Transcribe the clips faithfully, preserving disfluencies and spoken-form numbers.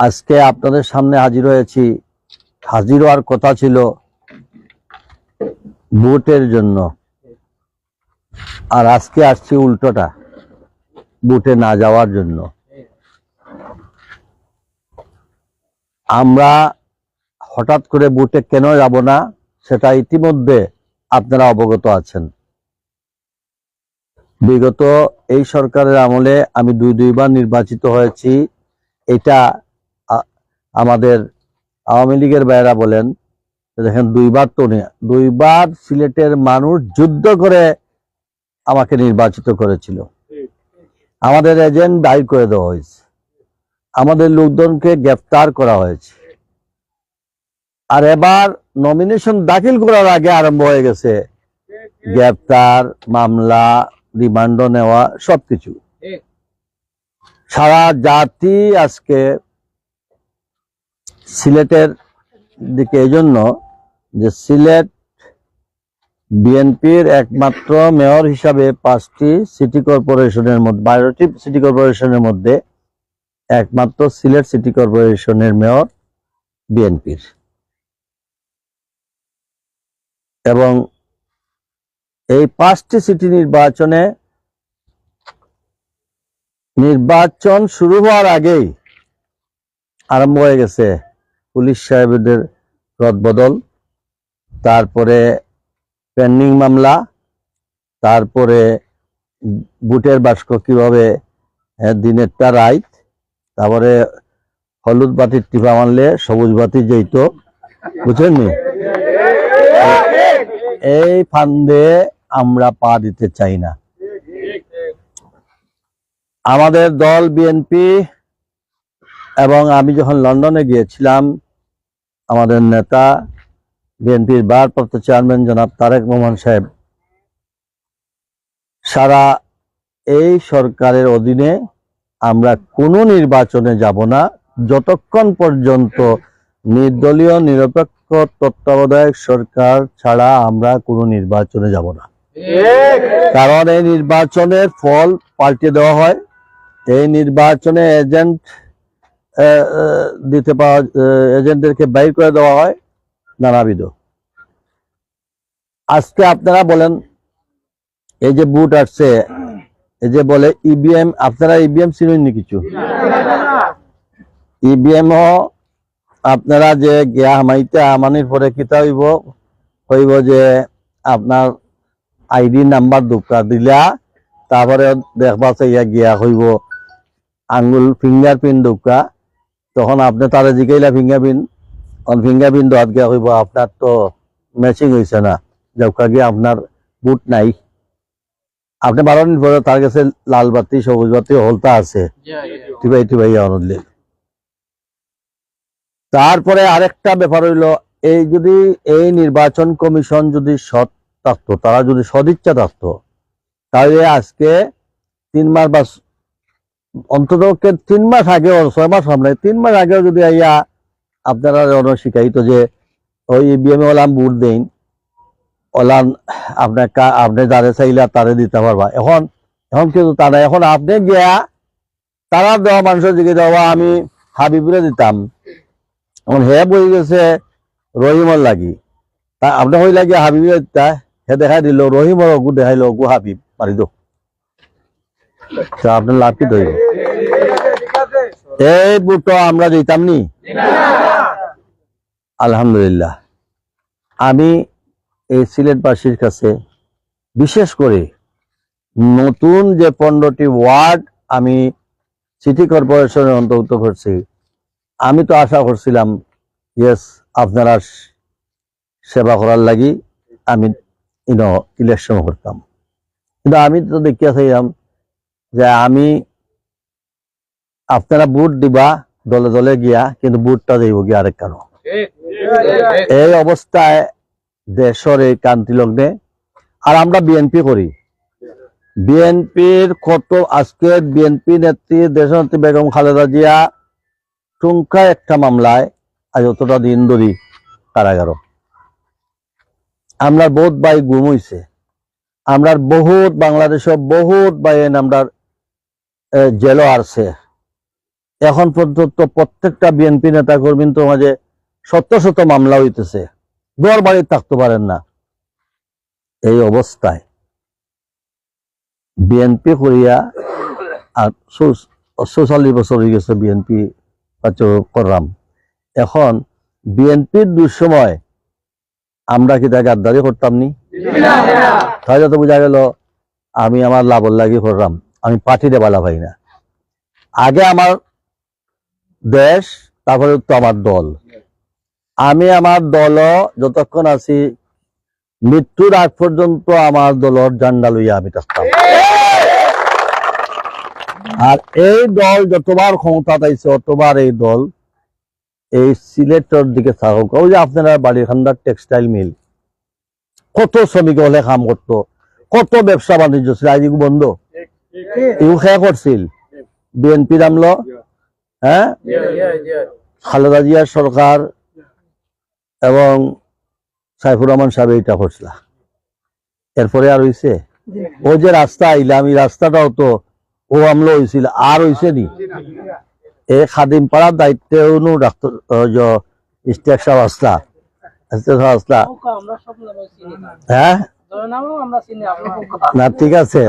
আজকে আপনাদের সামনে হাজির হয়েছি, হাজির হওয়ার কথা ছিল ভোটের জন্য, আর আজকে আসছি উল্টোটা, ভোটে না যাওয়ার জন্য। আমরা হঠাৎ করে ভোটে কেন যাব না, সেটা ইতিমধ্যে আপনারা অবগত আছেন। বিগত এই সরকারের আমলে আমি দুই দুইবার নির্বাচিত হয়েছি। এটা আ-, আমাদের আওয়ামী লীগের ভাইয়েরা বলেন যে, "দেখেন, দুইবার তো উনি, দুইবার সিলেটের মানুষ যুদ্ধ করে আমাকে নির্বাচিত করেছিল, আমাদের এজেন্ট বাইর করে দেওয়া হয়েছে, আমাদের লোকজনকে গ্রেফতার করা হয়েছে।" আর এবার নমিনেশন দাখিল করার আগে আরম্ভ হয়ে গেছে গ্রেপ্তার, মামলা, রিমান্ডও নেওয়া, সবকিছু। সারা জাতি আজকে সিলেটের দিকে, এই জন্য যে সিলেট বিএনপির একমাত্র মেয়র হিসাবে পাঁচটি সিটি কর্পোরেশনের মধ্যে, বারোটি সিটি কর্পোরেশনের মধ্যে একমাত্র সিলেট সিটি কর্পোরেশনের মেয়র বিএনপির। এবং এই পাঁচটি সিটি নির্বাচনে, নির্বাচন শুরু হওয়ার আগেই আরম্ভ হয়ে গেছে পুলিশ সাহেবদের রদবদল, তারপরে পেন্ডিং মামলা, তারপরে ভোটের বাক্স কিভাবে, হ্যাঁ, দিনেরটা রাইত, তারপরে হলুদ বাতির টিপা মারলে সবুজ বাতি যেত, বুঝছেন নি? এই ফান্দে আমরা পা দিতে চাই না। আমাদের দল বিএনপি, এবং আমি যখন লন্ডনে গিয়েছিলাম, আমাদের নেতা বিএনপির ভারপ্রাপ্ত চেয়ারম্যান জনাব তারেক রহমান সাহেব সারা এই সরকারের অধীনে আমরা কোনো নির্বাচনে যাব না, যতক্ষণ পর্যন্ত নির্দলীয় নিরপেক্ষ তত্ত্বাবধায়ক সরকার ছাড়া আমরা কোনো নির্বাচনে যাব না। কারণ এই নির্বাচনের ফল পাল্টে দেওয়া হয়, এই নির্বাচনে এজেন্ট, আহ, আহ, দিতে পাওয়া, আহ, এজেন্টদেরকে বাইর করে দেওয়া হয় নানাবিধ। আজকে আপনারা বলেন, এই যে ভোট আসছে, এই যে বলে ইভিএম, আপনারা ইভিএম চিনেন নি কিছু? ইভিএম ও আপনারা যে গিয়া হামাইতে, হামানির পরে কিতা হইব? হইব যে আপনার আইডি নাম্বার দুকা দিলা, তারপরে দেখবা চাইয়া গিয়া হইব আঙ্গুল ফিঙ্গারপ্রিন্ট দুকা। তখন আপনি তারে জিগাইলা ফিঙ্গারপ্রিন্ট, অন ফিঙ্গারপ্রিন্ট দেওয়াত গিয়া হইব আপনার তো ম্যাচিং হইছে না, যাউক্কা গিয়া আপনার ভোট নাই। আপনি বারো মিনিট পরে তার কাছে লাল বাতি, সবুজ বাতি হলতা আছে, জি, জি। টিপাই টিপাই অনলে। তারপরে আরেকটা ব্যাপার হইল, এই যদি এই নির্বাচন কমিশন যদি সৎ থাকতো, তারা যদি সদিচ্ছা থাকতো, তাহলে আজকে তিন মাস বা স-, অন্তত পক্ষে তিন মাস আগেও, ছয় মাস সামনে, তিন মাস আগেও যদি আইয়া আপনারা অনো শিখাইতো যে ওই ইভিএম ওলান ভোট দেইন, ওলান আপনি কা-, আপনি যারে চাইলা তারে দিতে পারবা। এখন, এখন কিন্তু তা না। এখন আপনি গিয়া তারা দেওয়া মানুষের দিকে দেওয়া আমি হাবিবরে দিতাম। এখন হে বই গেছে রহিমর লাগি। তা আপনি হই লাগে হাবিবরে দিতা, হে দেখাই দিল রহিমর অগু দেখাইল অগু হাবিব, মারি দো। তা আপনার লাভ কি দইব? এই ভোট তো আমরা দিতাম নি। আলহামদুলিল্লাহ, আমি এই সিলেটবাসীর কাছে বিশেষ করে নতুন যে পনেরোটি ওয়ার্ড আমি সিটি কর্পোরেশনের অন্তর্ভুক্ত করছি, আমি তো আশা করছিলাম, ইয়েস, আপনারা সেবা করার লাগি আমি, ইনো, ইলেকশন করতাম। কিন্তু আমি তো দেখিয়া চাইলাম যে আমি, আপনারা ভোট দিবা দলে দলে গিয়া, কিন্তু ভোটটা যাইব গিয়া আরেক কারো। এই অবস্থায় দেশের এই ক্রান্তি লগ্নে, আর আমরা বিএনপি করি, বিএনপির কত, আজকে বিএনপি নেত্রী, দেশনেত্রী বেগম খালেদা জিয়া টুঙ্কা একটা মামলায় আজ অতটা দিন ধরি কারাগারো। আমরার বহুত ভাই গুম হইছে, আমরার বহুত, বাংলাদেশো বহুত ভাই এন আমরার, এ, জেলো আছে। এখন পর্যন্ত প্রত্যেকটা বিএনপি নেতাকর্মীর মাঝে শত শত মামলা হইতেছে, ঘর বাড়ি থাকতে পারেন না। এই অবস্থায় বিএনপি করিয়া আর চৌ-, চৌচল্লিশ বছর হয়ে গেছে বিএনপি করলাম। এখন বিএনপির দুঃসময় আমরা কিতা গাদ্দারি করতাম নি? তাহলে তো বুঝা গেল আমি আমার লাভর লাগি করলাম, আমি পার্টিরে বালা পাই না। আগে আমার দেশ, তারপরে তো আমার দল। আমি আমার দল যতক্ষণ আছি, মৃত্যুর আগ পর্যন্ত আমার দলর ঝান্ডা লইয়া আমি থাকতাম। আর এই দল যতবার ক্ষমতাত আইছে, অতবার এই দল এই সিলেটর দিকে থাকুক। ওই যে আপনারা বাড়ির খান্দার টেক্সটাইল মিল, কত শ্রমিক হলে কাম করতো, কত ব্যবসা বাণিজ্য ছিল, আজ এগু বন্ধ। এগু কে করছিল? বিএনপির আমলো, হ্যাঁ, খালেদা জিয়ার সরকার এবং সাইফুর রহমান সাহেব এইটা করছিলা। এরপরে আর হইছে? ওই যে রাস্তা আইলাম, এই রাস্তাটাও তো ও আমলো হইছিল, আর হইছে নি? এ খাদিম পাড়ার দায়িত্বে অনু ডাক্তার, ওই যে স্টেক সাহেব আসলা, স্টেক সাহেব আসলা। হ্যাঁ, না, ঠিক আছে।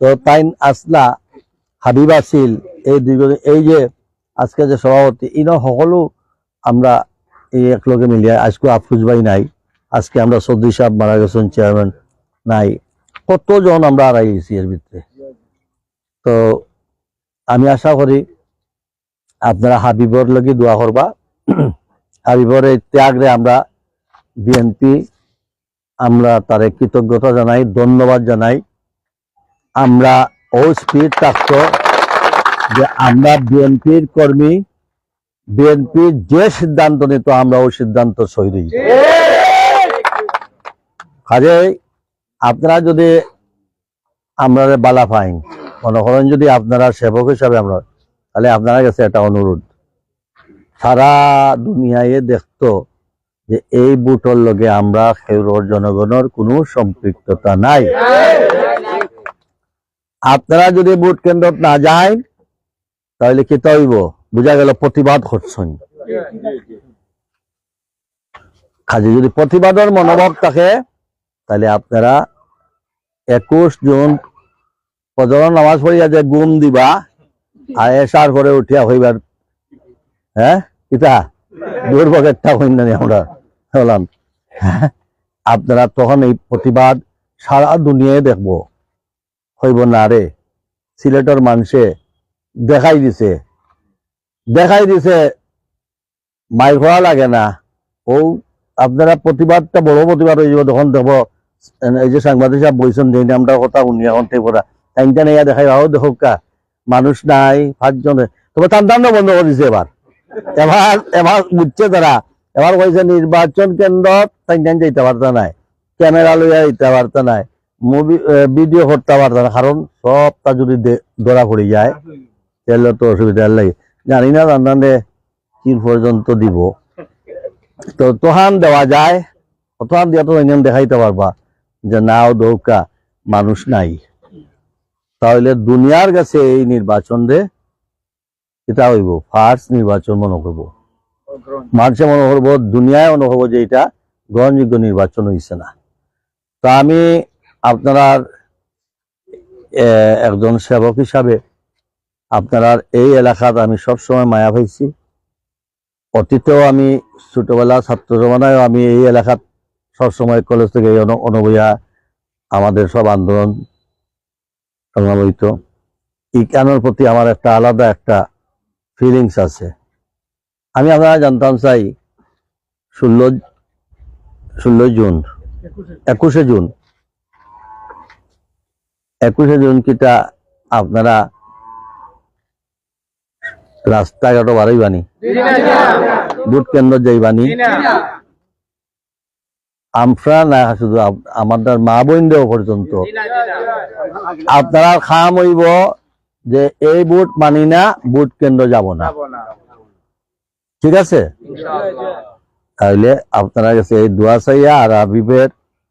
তো তাইন আসলা, হাবিব আসিল, এই দুইজন, এই যে আজকে যে সভাপতি, ইনো সকলো আমরা এই একলগে মিলিয়া, আজকে আফরোজ ভাই নাই, আজকে আমরা চৌধুরী সাহেব মারা গেছেন, চেয়ারম্যান নাই, কতজন আমরা হারাই গেছি এর ভিতরে। তো আমি আশা করি আপনারা হাবিবর লাগি দোয়া করবা। হাবিবর এই ত্যাগরে আমরা বিএনপি, আমরা তারে কৃতজ্ঞতা জানাই, ধন্যবাদ জানাই। আমরা ও স্থির থাকতো যে আমরা বিএনপির কর্মী, বিএনপি যে সিদ্ধান্ত নিত আমরা ওই সিদ্ধান্ত সই হই। কাজেই আপনারা যদি আমরারে বালা পাইন, মনে করেন যদি আপনারা সেবক হিসাবে আমরা, তাহলে আপনারা গেছে একটা অনুরোধ, সারা দুনিয়ায় দেখতো যে এই ভোটর লগে আমরা কেউর জনগণর কোনো সম্পৃক্ততা নাই। আপনারা যদি ভোট কেন্দ্রত না যাইন, তাহলে কিতা হইব? বুঝা গেল প্রতিবাদ করছেন। কাজে যদি প্রতিবাদর মনোভাব থাকে, তাহলে আপনারা একুশ জুন ফজরর নামাজ পড়িয়া যে ঘুম দিবা, আর এশার পরে উঠিয়া হইবার, হ্যাঁ, কিতা দূর পকেটটা হইন না নি আমরা বললাম, হ্যাঁ? আপনারা তখন এই প্রতিবাদ সারা দুনিয়ায় দেখবো, হইব না রে। সিলেটর মানুষে দেখাই দিছে, দেখাই দিছে, মাইর করা লাগে না। ও আপনারা প্রতিবাদটা বড় প্রতিবাদ হয়ে যাবে, তখন দেখবো এই যে সাংবাদিক সাহেব বইছেন, যে আমরা কথা শুনি এখন থেকে করা, তাইনটা নিয়ে দেখাই, "আও দেখো কা, মানুষ নাই, পাঁচজনে।" তবে তান তান বন্ধ করে দিছে এবার। এবার, এবার বুঝছে তারা, এবার কইছে নির্বাচন কেন্দ্র তাইন তাইন যাইতে পারতা নাই, ক্যামেরা লইয়া যাইতে পারতা নাই, মুভি, এ, ভিডিও করতে পারতা না, কারণ সবটা যদি দে-, ধরা পড়ে যায়, তাহলে তো অসুবিধা লাগে। জানি না জানতাম রে কি পর্যন্ত দিব। তো তহান দেওয়া যায়, তহান দিয়া তো ইউনিয়ন দেখাইতে পারবা যে নাও দৌকা মানুষ নাই। তাহলে দুনিয়ার কাছে এই নির্বাচন রে এটা হইব ফার্স্ট নির্বাচন মনে করব, মানুষে মনে করব, দুনিয়ায় মনে করব যে এটা গ্রহণযোগ্য নির্বাচন হইছে না। তো আমি আপনারার, এ, একজন সেবক হিসাবে আপনারার এই এলাকাত আমি সবসময় মায়া পাইছি। অতীতেও আমি ছোটবেলা ছাত্র জমানায়ও আমি এই এলাকাত সবসময় কলেজ থেকে এই অন-, অনবয়া আমাদের সব আন্দোলন সংগ্রাম হইতো। ইকানোর প্রতি আমার একটা আলাদা একটা ফিলিংস আছে। আমি আপনারা জানতাম চাই, ষোলো, ষোলোই জুন, একুশে জুন, একুশে জুন কিতা আপনারা রাস্তাঘাটও বাড়াইবানি, ভোট কেন্দ্র যাইবানি? আমরা না, শুধু আপ-, আমাদের মা বোনরাও পর্যন্ত আপনারা কাম হইব যে এই ভোট মানি না, ভোট কেন্দ্র যাব না। ঠিক আছে? তাহলে আপনারা গেছে এই দোয়া চাইয়া আর হাবিবের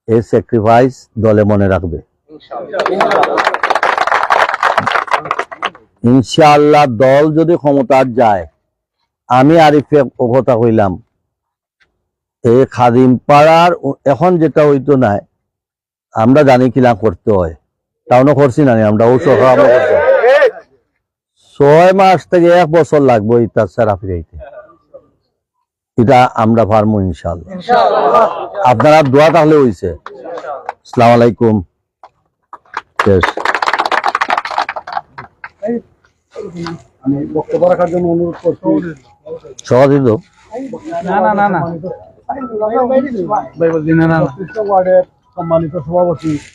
এই স্যাক্রিফাইস দলে মনে রাখবে। ইনশাআল্লাহ দল যদি ক্ষমতাত যায়, আমি আরিফে ও কথা কইলাম, এই খাদিম পাড়ার উ-, এখন যেটা হইতো নায়, আমরা জানি কিলা করতে হয়, টাউনো করছি না নি আমরা, ও সরকার আমরা করছি। ছয় মাস থেকে এক বছর লাগবো ইটা ছাড়া ফিরাইতে, ইটা আমরা পারমু ইনশাআল্লাহ। আপনারা দোয়া থাকলে হইছে। আসসালামু আলাইকুম। শেষ। আমি বক্তব্য রাখার জন্য অনুরোধ করছি। সহজ হইল। না, না, না, না। ভাই বলছি, না, না, না। বত্রিশটা ওয়ার্ডের সম্মানিত সভাপতি